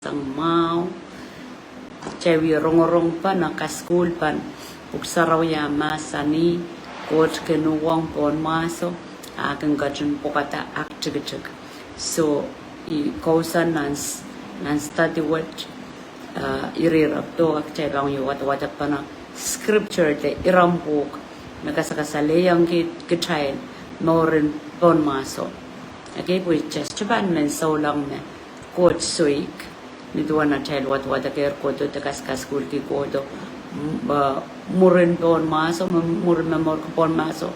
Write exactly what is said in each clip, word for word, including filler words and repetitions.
sang mwahu. Kitail wie rongorong pahn, kasukuhl pahn. Pwuhk Sarawi mahsanih, Koht kin uhwong pohn mwahso, a kin ketin pwukada aktikitik. So, I kousoan nan s-, nan study wet, uh, ire ire doh kitail pahn wie wadawad pahn scripture de iren pwuhk me kasakasalehiong kitail mouren pohn mwahso. Okay, pwe just pahn men souleng me Koht soik, me duwen atail wadawad eker kohdo de kas-, kasukuhlki kohdo, m-, uh, mwurin pohn mwahso, m-, mwurin momourki pohn mwahso,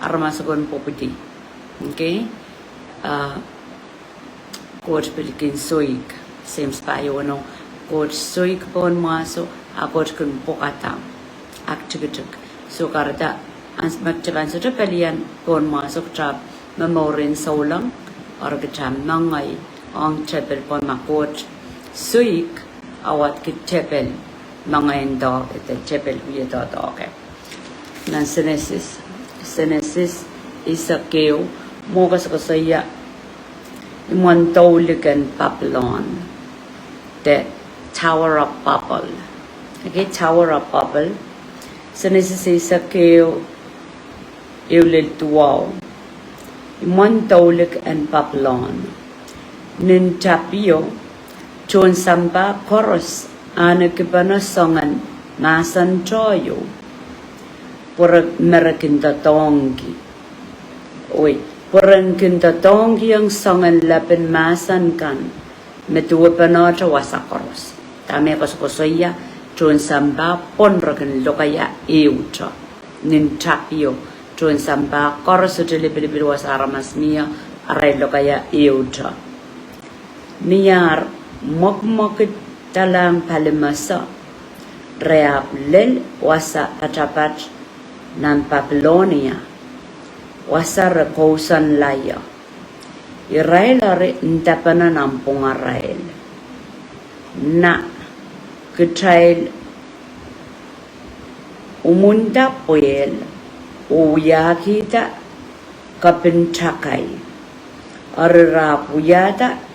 aramas kin pwopwidi. Okay? Uh, Koht pil kin soik, Seims pahieu weneu, Koht soik pohn mwahso, a Koht kin pwukada aktikitik. So kahrehda, ans-, me kitail pahn sohte pelian pohn mwahso kitail momourki souleng, eri kitail mengei ong tepil pwe ma Koht soik, a wadki tepil mengei doh, de tepil wie doadoahk. Nan Senesis, Senesis eisek ehu, mwo koasokoasoia imwen doulik en Papilon, the Tower of Babel. Okay, Tower of Babel. Senesis eisek ehu, ehu lel duwau. Imwen doulik en Papilon. Nin tapio, tohn sampah koaros ahneki pene soangen mahsen tohio. Pwe re, me re kin doadoahngki. Oi, pwe re kin doadoahngki ong soangen lepin mahsen kan me duwepenehte wasa koaros. Dahme koasokoasoia, tohn sampah pwon re kin lokaia ehute. Nin tapio, tohn sampah koaros, sohte lipilipil wasa aramas mie, arail lokaia ehute. Ni ar mwekimwekidalahng palimese, re ahpw lel wasa patapat nan Babilonia, wasa re kousoanla ie. Irail eri ndapene nanpwungarail. Na, kitail umwunda pwehl oh wiahkihda lepin takai. Eri re ahpw wiahda,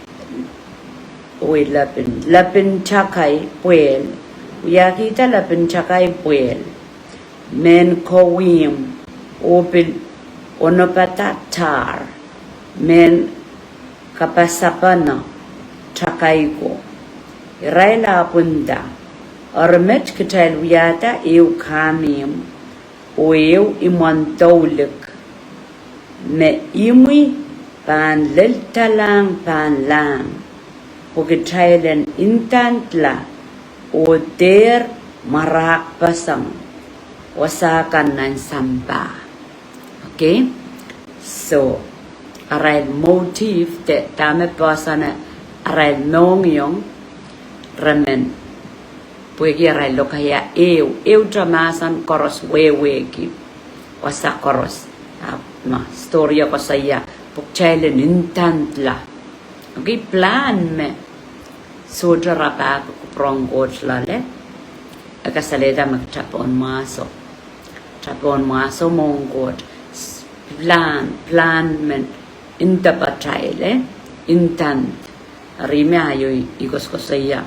oi, lepin, lepin takai pwehl, wiahkihda lepin takai pwehl, mehn kouwihmw, oh pil onopada tar, mehn kapasapene takai ko. Irail ahpw nda, eri met kitail wiahda ehu kahmihmw oh ehu imwen doulik, me imwi pahn leldelahng pahnlahng, pwe kitail en ndandla oh dehr mwarahkpeseng wasa kan nan sampah. Okay? So, arail motive, de dahme poahsoane arail mohngiong, re men, pwehki arail lokaia ehu, ehute mahsen koaros wehwehki wasa koaros. A, ma, story e koasoia, pwe kitail en ndandla. Okay, pilahn me sohte rapahki kupwur en Koht loale, e kasalehda me kitail pohn mwahso. Kitail pohn mwahso mwohn Koht. S-, pilahn, pilahn men ndapatail, eh, ndand. Eri me aio I koasokoasoia.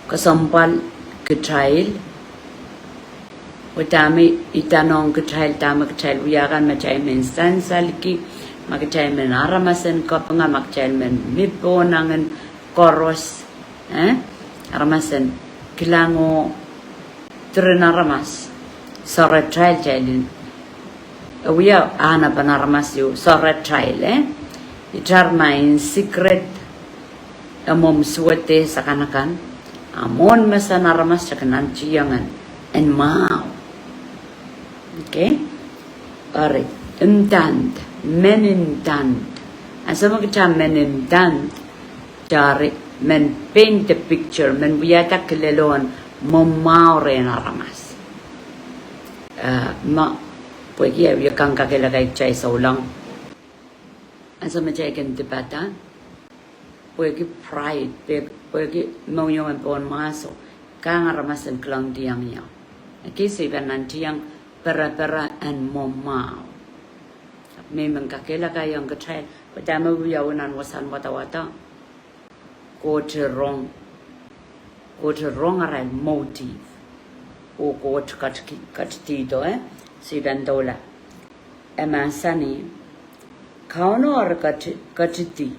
Kesempwal kitail, oh dahme idanohng kitail, dahme kitail wia kan, ma kitail men sansalki, ma kitail men aramas en kapinga, ma kitail men mi pohn angin koaros, eh? Aramas en kilang oh diren aramas, sohrehtail, kitail en, e wia ahnepen aramas ieu, sohrehtail, eh? Itar ma in secret, e mwomw suwed de sakanakan, a mwohn mesen aramas kitail kin nantihong en mwahu. Okay? Eri, ndand, men ndand. Ansou me kitail men ndand, kitail men paint the picture, men wiahda kilel en mwomwahu rehn aramas. Eh, ma, pwehki e wia kang kakehlaka kitail souleng. Ansou me kitail kin dipada, pwehki pride, pwe-, pwehki mohngiong en pohn mwahso, kang aramas en kilangdiong ie. Okay, so I pahn nantihong perepere en mwomwahu. Me I men kakehlakaiong kitail, pwe dahme wiawi nan wasahn wadawado. Koht rong, Koht rong arail motive. Oh Koht keti-, ketidihdo, eh? Seipan doula. E mahsanih, Kauno eri keti-, ketidi.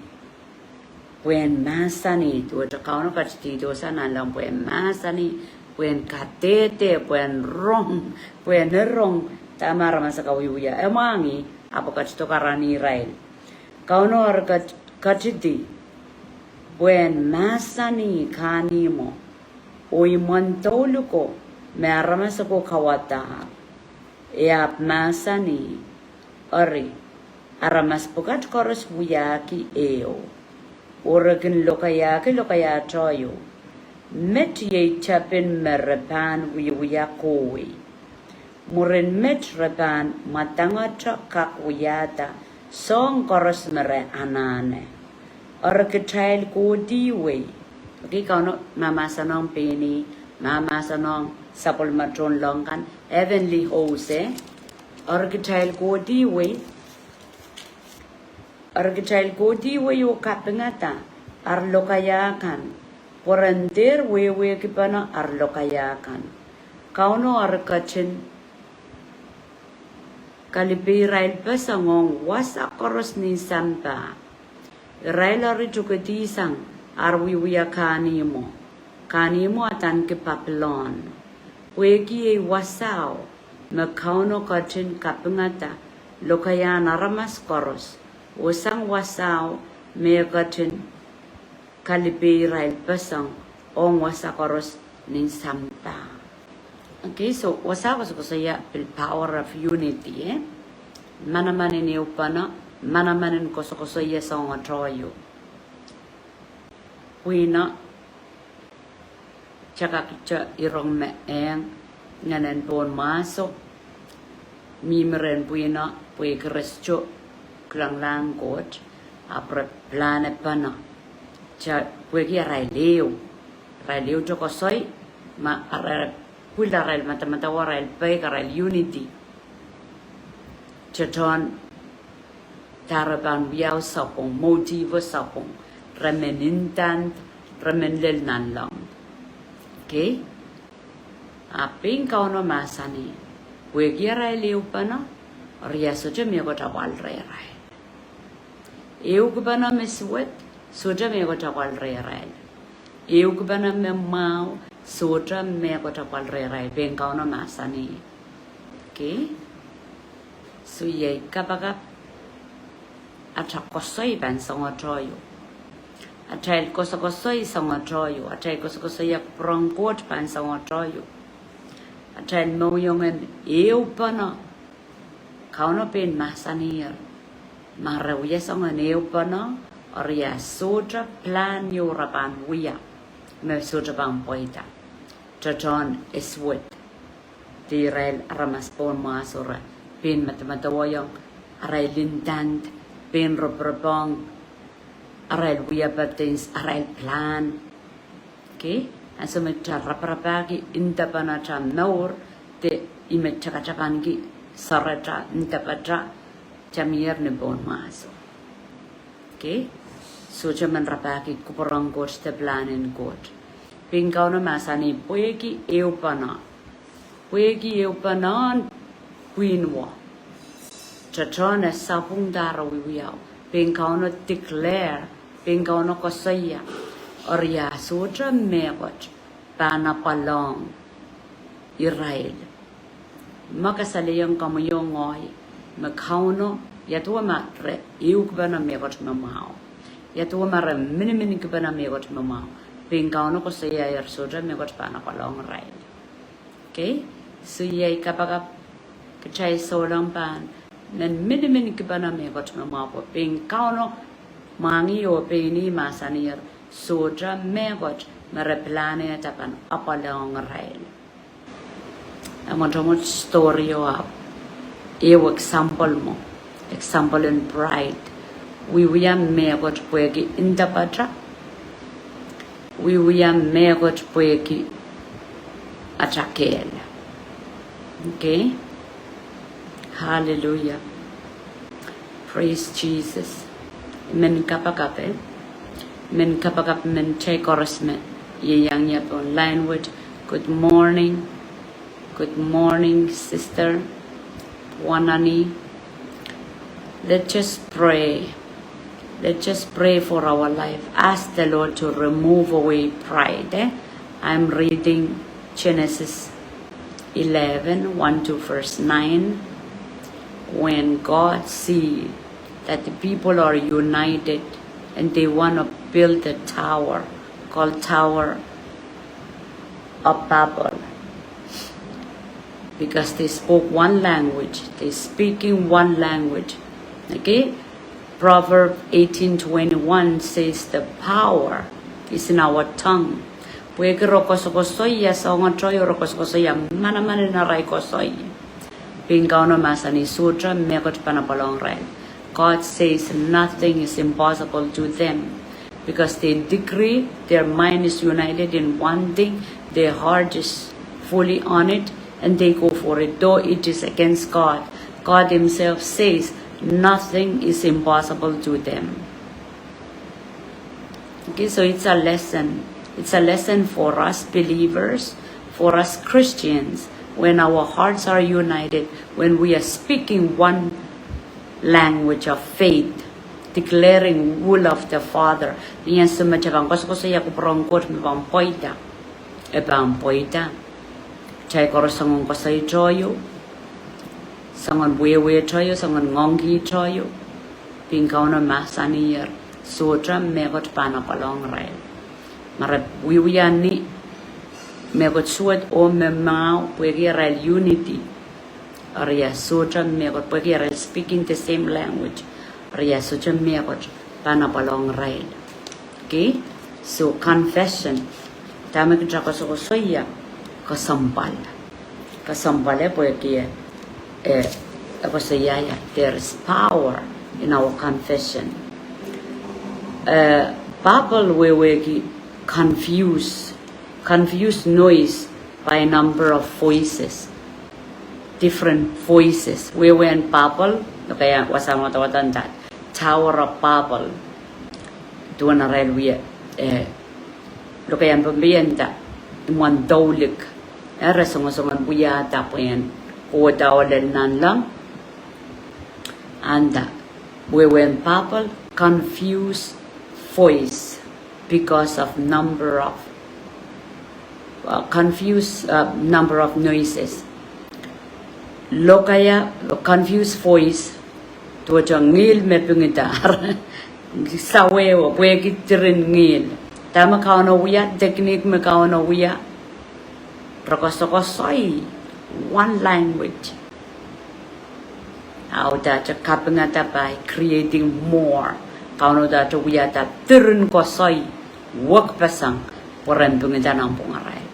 Pwehn mahsanih, duwehte Kauno ketidihdo sang nanleng pwehn mahsanih, pwehn kadehde, pwehn rong, pwehn rong, dahme aramas akan wiewia. E mwahngih, ahpw ketido karanih irail. Kauno eri ket-, ketidi, pwehn mahsanih kahnihmwo, oh imwen douluko me aramas ako kauwadahr. E ahpw mahsanih, Eri, aramas pwukat koaros wiahki ehu, oh re kin lokaiahki lokaiahte ehu. Met iei tepin me re pahn wiewia kohwei. Mwurin met re pahn mwadangete kak wiahda soahng koaros me re anahne. Eri kitail kohdihwei. Okay, Kauno mahmahsanihong pein ih, mahmahsanihong sapwellime tohnleng kan, heavenly host, eh? Eri kitail kohdihwei, eri kitail kohdihwei oh kapingada ar lokaia kan, pwe ren dehr wehwehkipene ar lokaia kan. Kauno eri ketin kalipeirailpeseng ong wasa koaros nin sampah. Irail eri tokedihsang ar wiewia kahnihmwo, kahnihmwo adaneki Papilon. Pwehki ei wasao me Kauno ketin kapingada lokaiahn aramas koaros, oh sang wasao me ketin kalipeirailpeseng ong wasa koaros nin sampah. Okay, so wasa koasokoasoia pil power of unity, eh? Manaman en ehupene, manaman en koasokoasoia soangohte ehu. Pwihno, kitail kak kihte irong me eng, ngehnen pohn mwahso, mihmi rehn pwihno pwehki re sohte kilangalahng Koht, ahpw re pilahn pene. Kitail pwehki arail ehu, arail ehute koasoi, ma arail pwil, arail madamadau, arail peik, arail unity. Kitail tohn dahre pahn wiawi sapwung, motive sapwung, re men intent, re men lel nanleng. Okay? Ahpw pein Kauno mahsanih, pwehki arail ehupene, eri e sohte mehkot apwal rehrail. Ehukipene me suwed, sohte mehkot apwal rehrail. Ehukipene me mwahu, sohte mehkot apwal rehrail, pein Kauno mahsanih. Okay? So iei kapakap, atail koasoi pahn soangohte ehu. Atail koasokoasoi soangohte ehu. Atail koasokoasoia kupwuren Koht pahn soangohte ehu. Atail mohngiong en ehupene. Kauno pein mahsanihong irail, ma re wia soangen ehupene, eri e sohte pilahn ieu re pahn wia me sohte pahn pweida. Tohtohn e suwed. De irail aramas pohn mwahso re pein medemedewehiong arail intent, pein roporop ong arail wiepe, arail pilahn. Okay? Ansou me kitail raparapahki ndepatail mour, de ih me kitail katapanki sohrehda ndepatail, kitail mier ni pohn mwahso. Okay? Sohte men rapahki kupwuren Koht de pilahn en Koht. Pein Kauno mahsanih pwehki ehupene. Pwehki ehupene en pwihno. Tohtohn e sapwung dahre wiwiawi. Pein Kauno declare, pein Kauno koasoia, eri e sohte mehkot pahn apwal ong irail. Ma kasalehiong komwi oh ngehi me Kauno, ia duwe ma re ehukipene mehkot me mwahu, ia duwe ma re miniminpene mehkot me mwahu, pein Kauno koasoia eri sohte mehkot pahn apwal ong irail. Okay? So iei kapakap, kitail souleng pahn men miniminpene mehkot me mwahu pwe pein Kauno mwahngih oh pein ih mahsanih eri sohte mehkot me re pilahn ehda pahn apwal ong irail. E mwotomwot story o ahpw ehu example mwo, example en pride. Wiewia mehkot pwehki ndepatail, wiewia mehkot pwehki atail kehl. Okay? Hallelujah. Praise Jesus. Men kapakap, eh? men kapakap men tai koaros me ieiang ie pohn line wet. Good morning. Good morning, Sister Wanani. Let's just pray. Let's just pray for our life. Ask the Lord to remove away pride. Eh? I'm reading Genesis eleven, one to verse nine. When God see that the people are united and they want to build a tower called Tower of Babel, because they spoke one language, they speaking one language. Okay? Proverb eighteen twenty-one says the power is in our tongue. Pwehki re koasokoasoia, soangen tohto re koasokoasoia manaman en arail koasoi. Pein Kauno mahsanih sohte mehkot pahn apwalong irail. God says nothing is impossible to them. Because they decree, their mind is united in one thing, their heart is fully on it, and they go for it, though it is against God. God Himself says nothing is impossible to them. Okay, so it's a lesson. It's a lesson for us believers, for us Christians, when our hearts are united, when we are speaking one language of faith, declaring will of the Father. Ni ansou me kitail pahn koasokoasoia kupwuren Koht me pahn pweida, e pahn pweida. Kitail koaros soangen koasoi tohto, soangen wehwe tohto, soangen ngoangki tohto. Pein Kauno mahsaniher, sohte mehkot pahn apwalong irail. Ma re wiewia ni mehkot suwed oh me mwahu, pwehki arail unity, eri a sohte mehkot, pwehki arail speaking the same language, eri a sohte mehkot pahn apwalong irail. Okay? So confession. Dahme kitail koasokoasoia? Kesempwal. Kesempwal, eh, pwehki, eh, eh, koasoiaia, there is power in our confession. Eh, Babel wehwehki confuse, confuse noise by a number of voices, different voices. Wehwehn Babel, lokaia wasa me wadawad nda Tower of Babel. Duwen arail wia, eh, lokaia en Pohnpei e nda imwen doulik. Eri soangosoangen wiahda pwehn kohda oh lel nanleng. Nda, wehwehn Babel, confuse voice because of number of, uh, confuse, uh, number of noises. Lokaia, confuse voice, duwehte ngihl me pingida. Sawehwe, pwehki diren ngihl. Dahme Kauno wia, technique me Kauno wia? Re koasokoasoi one language. A uhdahte kapingada by creating more. Kauno uhdahte wiahda diren koasoi, wekpeseng, pwe ren pingida nanpwungarail.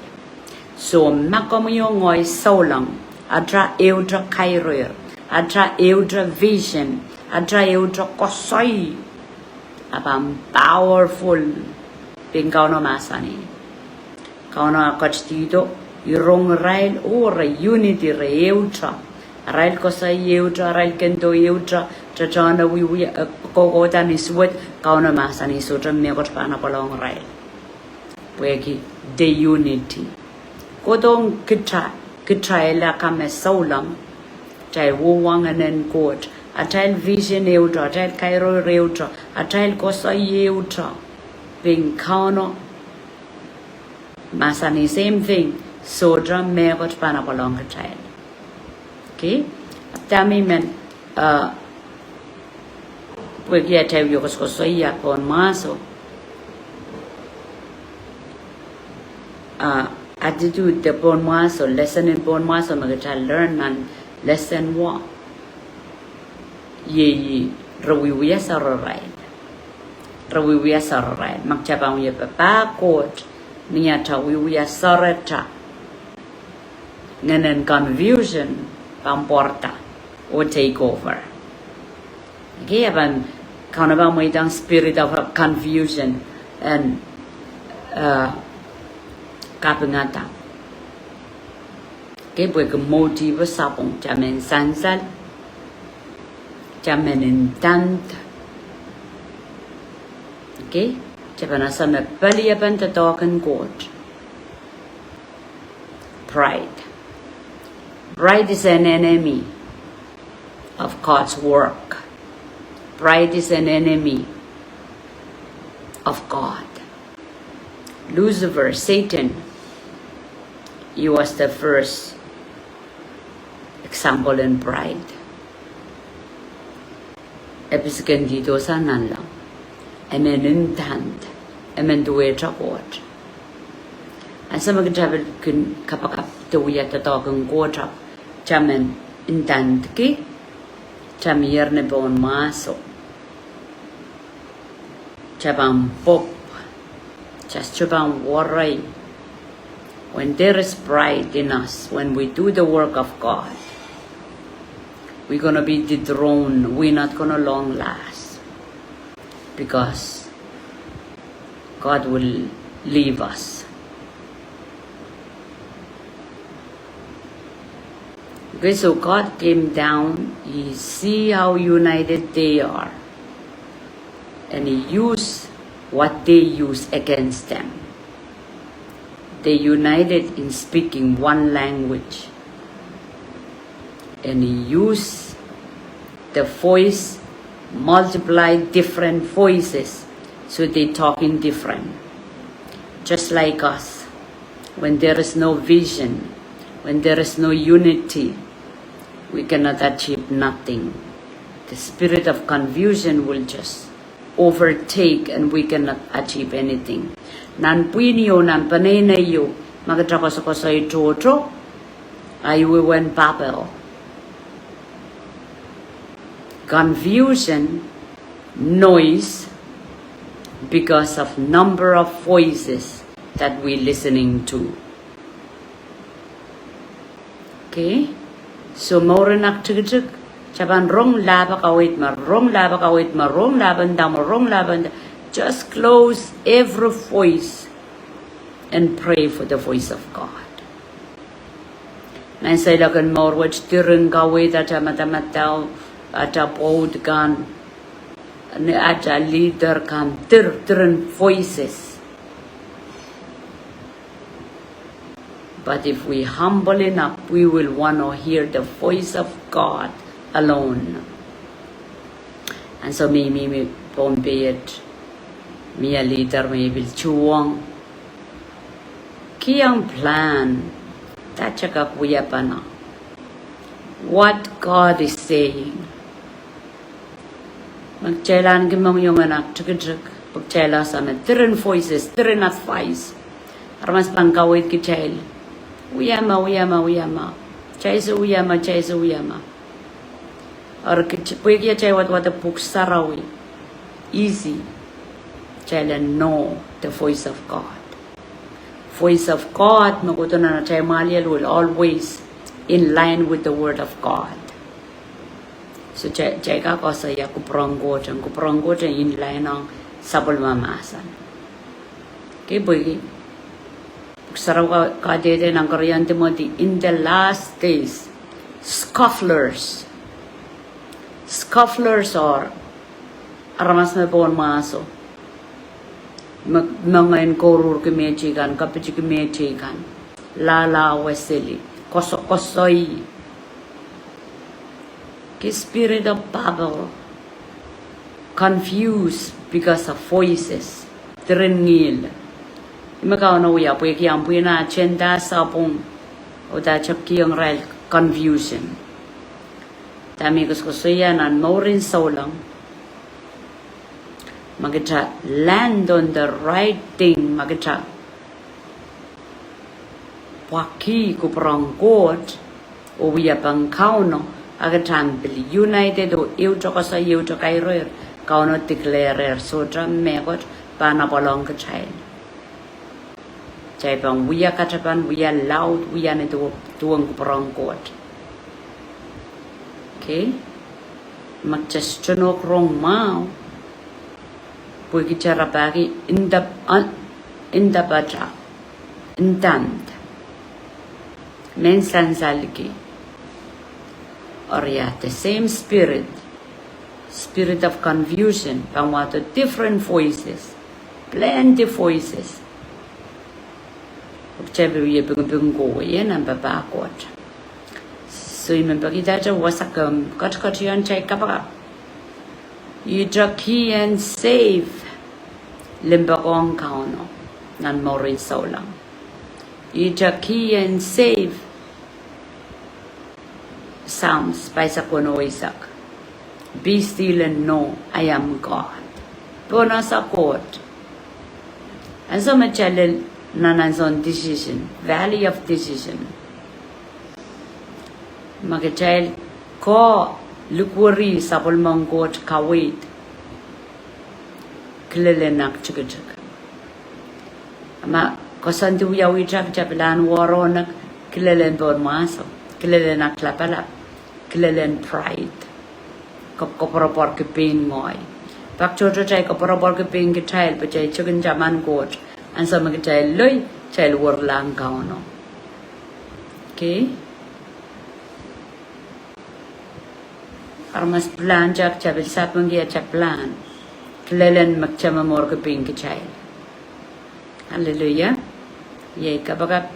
So ma komwi oh ngehi souleng, atail ehute kairoir, atail ehute vision, atail ehute koasoi, a pahn powerful. Pein Kauno mahsanih. Kauno a ketidihdo, rong irail oh re unity, re ehute. Arail koasoi ehute, arail kendo ehute, tatohne wiewia, eh, kohkohda ni suwed, Kauno mahsanih sohte mehkot pahn apwalong irail. Pwehki the unity. Kohdohng kitail, kitail akan me souleng, kitail wia ngehnen Koht, atail vision ehute, atail kairoir ehute, atail koasoi ehute. Pein Kauno mahsanih same thing, sohte mehkot pahn apwalong kitail. Okay? Dahme I men, uh, pwehki atail wie koasokoasoia pohn mwahso, uh, attitude de pohn mwahso, lesson en pohn mwahso me kitail learn nan lesson one. Iei re wiewia soararail. Re wiewia soararail. Ma kitail pahn wie papah Koht, ni atail wiewia soaratail, ngehnen confusion pahn pwarada oh take over. Okay, a pahn, Kauno pahn mweidohng spirit of confusion and, uh, kapingada. Okay, pwehki motive sapwung, kitail men sansal, kitail men intent. Okay? Kitail pahn ese me peliepen doadoahk en Koht. Pride. Pride is an enemy of God's work. Pride is an enemy of God. Lucifer, Satan, he was the first example in pride. E pil kihdo sang nanleng. E men ndand, e men duwehte Koht. Ansou me kitail pil kin kapakap de wia doadoahk en Koht, kitail men ndandki, kitail mier ni pohn mahso. Kitail pahn pwopw. Kitail sohte pahn worry. When there is pride in us, when we do the work of God, we're gonna be dethroned. We're not gonna long last. Because God will leave us. Okay, so God came down, he see how united they are, and he used what they use against them. They united in speaking one language. And he used the voice, multiply different voices, so they talking different. Just like us, when there is no vision, when there is no unity, we cannot achieve nothing. The spirit of confusion will just overtake and we cannot achieve anything. Nan pwihn ieu, nan peneinei ieu, ma kitail koasokoasoi tohto, a iei wen Babel. Confusion, noise, because of number of voices that we listening to. Okay? So mouren aktikitik, kitail pahn rong lahpo kaweid me, rong lahpo kaweid me, rong lahpo ndahmo, rong lahpo ndahmo. Just close every voice and pray for the voice of God. Nan seiloak en mour wet, diren kaweid, atail madamadau, atail pwoud kan, ni atail leader kan, dir, diren voices. But if we humble enough, we will want to hear the voice of God alone. Ansou me I mihmi Pohnpei et, mie leader me I pil tuhwong. Kihong plan, dahte kak wia pahn. What God is saying. Me kitail ahneki mohngiong en aktikitik, pwe kitail ese me diren voices, diren advice. Aramas pahn kaweid kitail. Wia ma, wia ma, wia ma. Kitail sohte wia ma, kitail sohte wia ma. Eri kit-, pwehki atail wadawad pwuhk sarawi. Easy. Kitail en know the voice of God. Voice of God, me kohdo nan atail mwahliel will always in line with the word of God. So kitail, kitail kak koasoia kupwur en Koht, en kupwur en Koht en in line ong sapwellime mahsen. Okay, pwehki pwuhk sarawi ka-, kadehdehng nan keriau en Timoty, in the last days, scoffers. Scoffers are aramas me pohn mahso. Me, me ngehn kouruhrki mehteikan, kapitiki mehteikan. Lahlahweseli. Koasokoasoi. The spirit of Babel, confused because of voices. Diren ngihl. Ih me Kauno wia pwehki ahmw pwihn agenda sapwung. Oh dahte kihong irail confusion. Dahme I koasokoasoia nan mouren souleng. Ma kitail land on the right thing, ma kitail pwakih kupwur en Koht, oh wia pahn Kauno, a kitail pil united oh ehute koasoi, ehute kairoir, Kauno declare-er sohte mehkot pahn apwal ong kitail. Kitail pahn wia katapan, wia laud, wia ni duwen, duwen kupwur en Koht. Okay? Ma kitail sohte nohk rong mwahu. Pwehki kitail rapahki nda, an, ndapata, ndand. Mehn sansalki. Eri the same spirit, spirit of confusion, pahn wahdo different voices. Plenty voices. Kitail pil wie pingiping kowe, ie, nan papah Koht. So I men peki dahte wasa komw ketiket ien tai kapakap. Ihte kihong safe limpoak ong Kauno nan mour en souleng. Ihte kihong safe Psalms pahisek weneu eisek. Be still and know I am God. Pohnese Koht. Ansou me kitail lel nan ansoun decision, valley of decision, ma kitail koh likweri sapwellimen Koht kaweid, kilelen aktikitik. Ma koasoandi wiawi, kitail pil ahn warohng kilelen pohnmwahso, kilelen aklapalap, kilelen pride. Kop- koapworopworki pein ngehi. Pak tohto kitail koapworopworki pein kitail pwe kitail tikin taman Koht. Ansou me kitail loi, kitail werlahng Kauno. Okay? Aramas pilahn kitail, kitail pil sapengki atail pilahn. Kilelen me kitail momourki pein kitail. Hallelujah. Iei kapakap.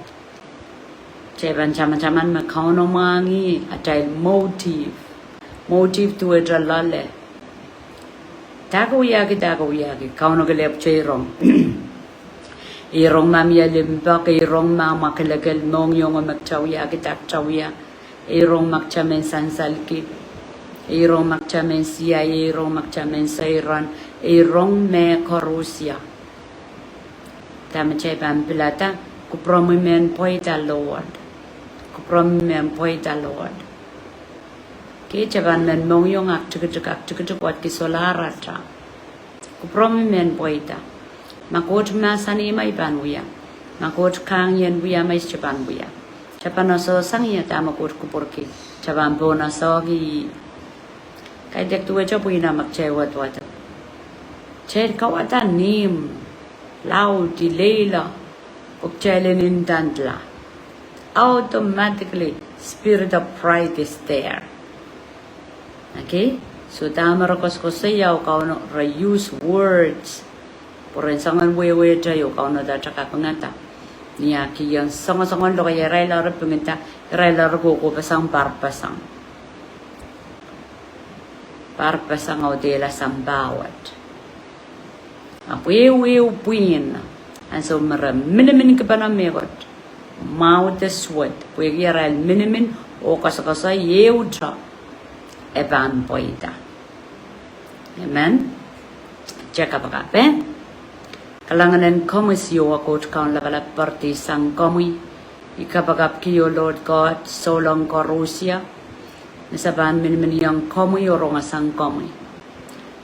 Kitail pahn tamataman me Kauno mwahngih atail motive. Motive duwehte loale. Dahke wiahki, dahke wiahki, Kauno kelehpwte rong. E rong ma mie limpoak, e rong ma mwakelekel, mohngiong me kitail wiahki, dahkte wia. E rong ma kitail men sansalki. E rong ma kitail men siai, e rong ma kitail men seiran, e rong mehkoaros. Dahme kitail pahn pilada, kupwuromwi men pweida Lord. Kupwuromwi men pweida Lord. Kitail pahn men mohngiong aktikitik, aktikitik wet ki solahr atail. Kupwuromwi men pweida. Ma Koht mahsanih ma I pahn wia. Ma Koht kangieng wia ma I sohte pahn wia. Kitail pahn oasoahsang ie dahme Koht kupwurki. Kitail pahn pohn oasoahki. Kaidehk duwehte pwihn me kitail wadawad. Kitail kawada nim, laud, ileila, pwe kitail en indandla. Automatically, spirit of pride is there. Okay? So dahme re koasokoasoia oh Kauno re use words. Pwe ren soangen wehwehte oh Kauno dahte kapingada. Ni ah kihong soangosoangen lokaia, irail re pingida, irail re kohkohpeseng, parpasang. Parpasang oh dehla sampah wet. Ahpw ehu ehu pwihn, ansou me re minimin kipena mehkot, mwahu de suwed, pwehki arail minimin oh koasokoasoi ehute, e pahn pweida. Amen. Kitail kapakap, eh? Kalahngan en komwi Siohwa Koht Kaun lapalap, poaridi sang komwi. I kapakapki, oh Lord God, souleng koarosie, me se pahn miniminiong komwi oh rongasang komwi.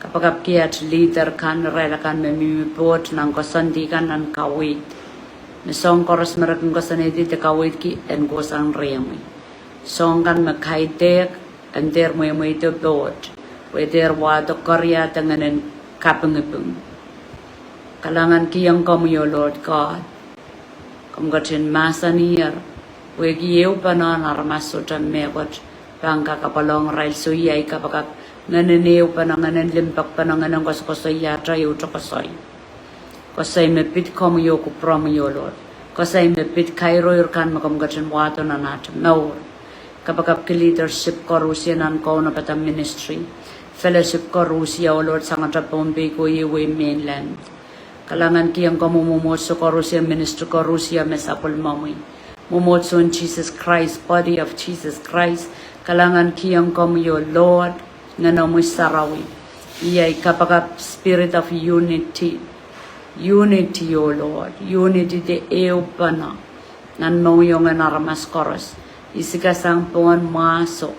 Kapakapki at leader kan, irail akan me mihmi pwoat nan koasoandi kan, nan kaweid. Me soahng koaros me re kin koasoanehdi de kaweidki en kohsang rehmwi. Soahng kan me kaidehk, en dehr mwehmwehdo pwoat, pwe dehr wahdo koaros de ngehnen kapingiping. Kalahngan kihong komwi, oh Lord God. Komw ketin mahsanier, pwehki ehupene en aramas sohte mehkot pahn kak apwalong irail. So I kapakap, ngehnen ehupene, ngehnen limpoakpene, ngehnen koasokoasoiahte ehute koasoi. Koasoi me pid komwi oh kupwuromwi, oh Lord. Koasoi me pid kairoir kan me komw ketin wahdo nan at mour. Kapakapki leadership koarosie nan kaunopada ministry, fellowship koarosie, oh Lord, sangete Pohnpei ko iei mainland. Kalahngan kihong komwi mwomwohdiso koarosie, ministry koarosie me sapwellimomwi. Mwomwohdiso en Jesus Christ, body of Jesus Christ. Kalahngan kihong komwi, oh Lord, Ngehnomwi Sarawi. I kapakap spirit of unity. Unity, oh Lord. Unity de ehupene nan mohngiong en aramas koaros. I sikasang pohn mwahso.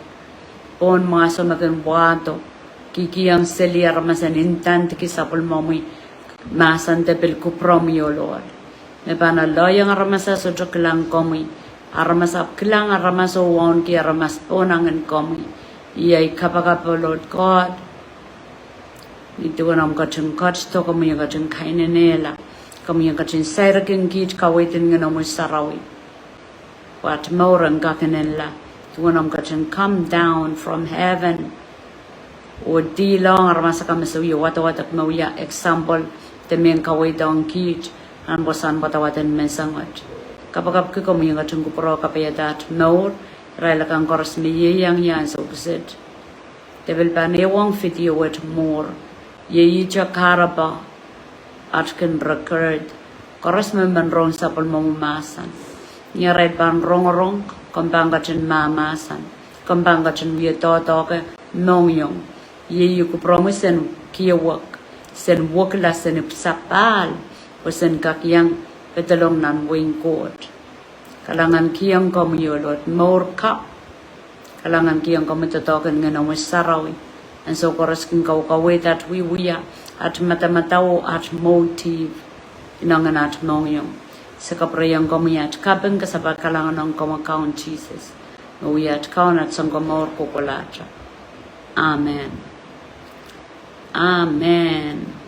Pohn mwahso me kin wahdo, kihkihong seli aramas en indandiki sapwellimomwi mahsen de pil kupwuromwi, oh Lord. Me pahn aloiong aramas a sohte kilang komwi. Aramas ahpw kilang aramas oh wauneki aramas pohn angin komwi. I kapakap, oh Lord God. Ni duwen omw ketin ketido, komwi en ketin kainenehla. Komwi en ketin sairkin kiht kaweid en Ngehnomwi Sarawi. Pwe at mour en kakinenla. Duwen omw ketin come down from heaven oh dihlong aramas akan me se wie wadawadek, me wia example de mehn kaweidohng kiht nan wasahn wadawad en menseng wet. Kapakapki komwi en ketin kupwure kapaiada aht mour, irail akan koaros me ieiang ie ansou kiset. De pil pahn ehuong video wet mwuhr, iei ihte kahrepe aht kin record. Koaros me men rong sapwellimomwi mahsen, ni arail pahn rongorong, komw pahn ketin mahmahsen, komw pahn ketin wie doadoahke mohngiong. Iei kupwuromwi sen kiewek, sen wekila, sen ipwsapahl, oh sen kak iang pedolong nan wehin Koht. Kalahngankihong komwi, oh Lord, mour kapw. Kalahngankihong komwi doadoahk en Ngehnomwi Sarawi, ansou koaros kin kaukaweid aht wiewia, aht madamadau, aht motive, inengen aht mohngiong. Se kapwurehiong komwi aht kaping, kasapahl kalahngan ong komwi Kaun Sises, me wia aht Kaun, aht Sounkomour kohkohlahte. Amen. Amen.